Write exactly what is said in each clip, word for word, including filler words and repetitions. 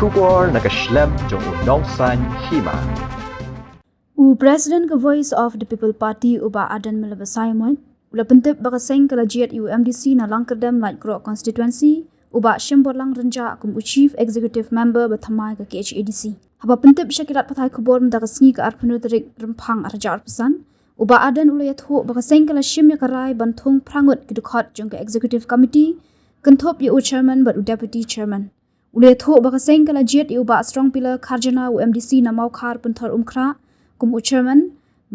Khubor na ka shlem jong u Nongsaiñ Hima. U President ka Voice of the People Party, u Bah Ardent Miller Basaiawmoit, u la pyntip ba ka seng ka la jied ïa u M D C na Langkyrdem Laitkroh Constituency, u Bah Shemborlang Rynjah, kum u Chief Executive Member ba thymmai ka K H A D C. Haba pyntip sha ki lad pathai khubor mynta ka sngi ka arphew tarik Rymphang arhajar arphew san, u Bah Ardent u la ïathuh ba ka seng ka la shim ïa ka rai ban thung phra ngut ki dkhot jong ka Executive Committee, kynthup ïa u Chairman bad u Deputy Chairman. U la ïathuh ba ka seng ka la jied ïa u Bah Strongpiller Kharjana, u M D C na Mawkhar Pynthorumkhrah, kum u Chairman,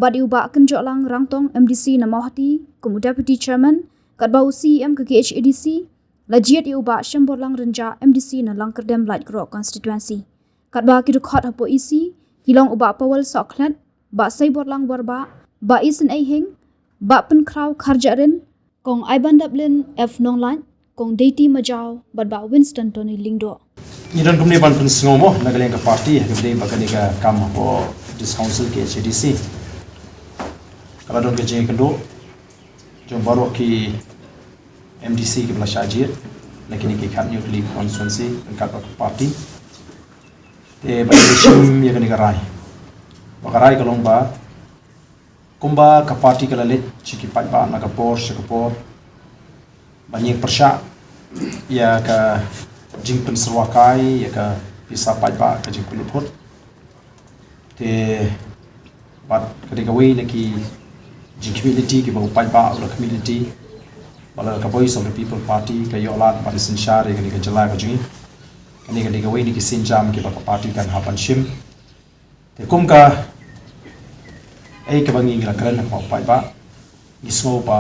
bad ïa u Bah Kynjohlang Rangtong, M D C na Mawhati, kum u Deputy Chairman, katba u C E M ka K H A D C la jied ïa u Bah Shemborlang Rynjah, M D C na Langkyrdem Laitkroh Constituency. Katba ki dkhot hapoh E C ki long u Bah Powell Sohkhlet, Bah Seiborlang Warbah, Bah Isynei Hing, Bah Pynkhraw Kharjahrin, Kong Aibandaplin F Nonglait, Kong Deiti Majaw, bad Bah Winston Tony Lyngdoh. Ngi don kumne ban pynsngew mo na ka liang ka party, ha kaba ïadei bad kane ka kam hapoh District Council K H A D C. Ka la don ka jingïakynduh jong baroh ki M D C kiba la shah jied na kine ki khathynñiew tylli ki constituency ryngkat bad ka party. Te ba ngi shim ïa kane ka rai, ba ka rai ka long ba kumba ka party ka la leit sha ki paidbah na ka por sha ka por ban ïeng pyrshah ïa ka jingpynsyrwa kai ïa ka pisa paidbah, ka jingpynlut phut. Te bad ka dei kawei na ki jingkhmih lynti kiba u paidbah u la khmih lynti ba la ka Voice of the People Party ka ïoh lad ban synshar ïa kane ka jylla ka jong ngi. Kane ka dei kawei na ki sienjam kiba ka party kan hap ban shim. Te kum kaei kaba ngi la kren ha u paidbah, ngi sngew ba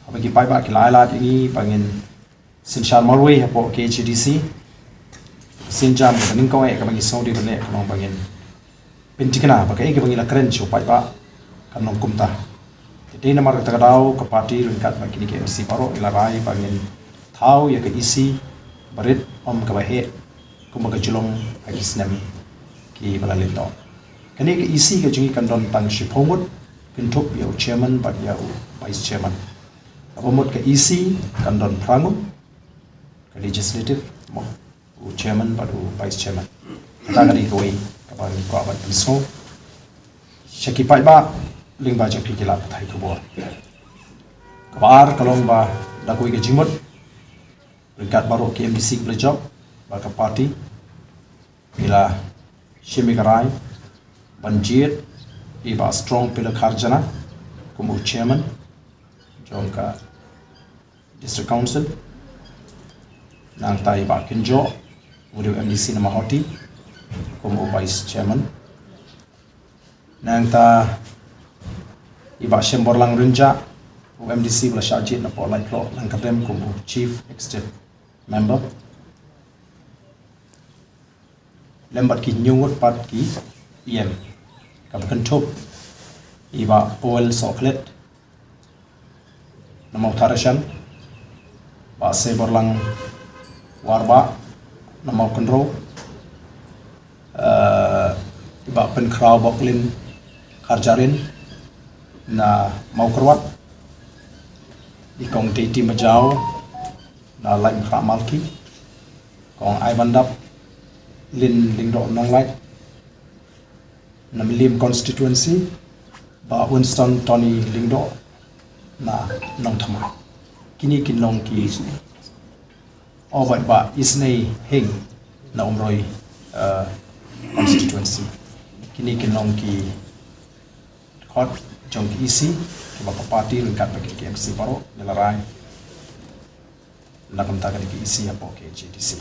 haba ki paidbah ki la ai lad ïa ngi ba ngin synshar marwei hapoh K H A D C, sienjam kaba nyngkong eh kaba ngi sngew dei ban leh ka long ba ngin pynthikna ba kaei kaba ngi la kren sha u paidbah kan long kumta. Te dei namar kata ka daw ka party ryngkat bad kine ki M D C baroh ngi la rai ba ngin thaw ïa ka E C barit ym kaba heh kumba ka ju long ha ki snem kiba la leit noh. Kane ka E C ka jong ngi kan don tang shiphew ngut, kynthup ïa u chairman bad ïa u vice chairman. Kaba mut ka E C kan don phra ngut, ka legislative mo, u chairman bad u vice chairman. Kata ka dei kawei kaba ngi kwah ban pynsngew sha ki paidbah lyngba jong phi ki lad pathai khubor. Kaba ar ka long ba da kawei ka jingmut ryngkat baroh ki M D C kiba la jop bad ka party, ngi la shim ïa ka rai ban jied ïa i Bah Strongpiller Kharjana kum u chairman jong ka District Council. Nangta i Bah Kynjoh, u dei u M D C na Mawhati, kum u vice chairman. Nangta i Bah Shemborlang Rynjah, u M D C ba la shah jied napoh Laitkroh Langkyrdem, kum u chief executive member. Lem bad ki hynñiew ngut pat ki E M, kaba kynthup i Bah Powell Sohkhlet na Mawthadraishan, Bah Seiborlang Warbah na Mawkynrew, eh, i Bah Pynkhraw Boklin Kharjahrin na Mawkyrwat, i Kong Deiti Majaw na Laitumkhrah Malki, Kong Aibandaplin Lyngdoh Nonglait na Mylliem Constituency, Bah Winston Tony Lyngdoh na Nongthymmai. Kine kin long ki, oh, bad Bah Isynei Hing na Umroi, eh, Constituency. Kine kin long ki dkhot jong ki E C kiba ka party ryngkat bad ki M C baroh ngi la rai na ka bynta kane ka E C hapoh K H A D C.